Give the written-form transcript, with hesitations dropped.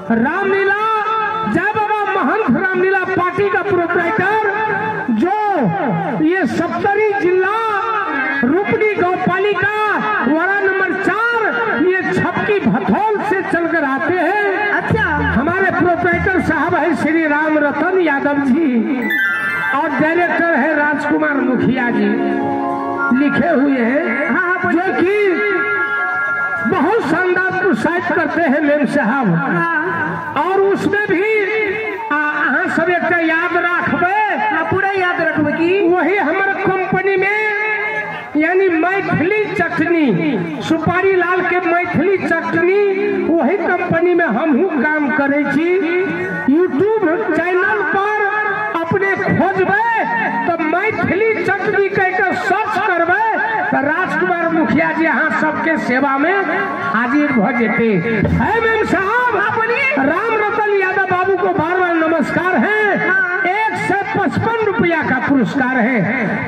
रामलीला जय बाबा महंत रामलीला पार्टी का प्रोपराइटर जो ये सप्तरी जिला रूपनी गौपालिका वार्ड नंबर 4 ये छपकी भथौल से चलकर आते हैं। अच्छा, हमारे प्रोपराइटर साहब है श्री राम रतन यादव जी और डायरेक्टर है राजकुमार मुखिया जी लिखे हुए हैं। हाँ, जो कि बहुत शानदार प्रोत्साहित करते हैं मेम साहब। हाँ। और उसमें भी अहाँ सब एक याद रखबे, पूरा याद रखबे की वही हमारे कंपनी में यानी मैथिली चटनी सुपारी लाल के मैथिली चटनी वही कंपनी में हमहू काम करे छी। यूट्यूब चैनल पर अपने खोजबे तो मैथिली चटनी कहकर सर्च करबे तो राजकुमार मुखिया जी यहाँ सबके सेवा में हाजिर भ जेते है। मेम साहब राम रतन यादव बाबू को बार बार नमस्कार है। 155 रुपया का पुरस्कार है।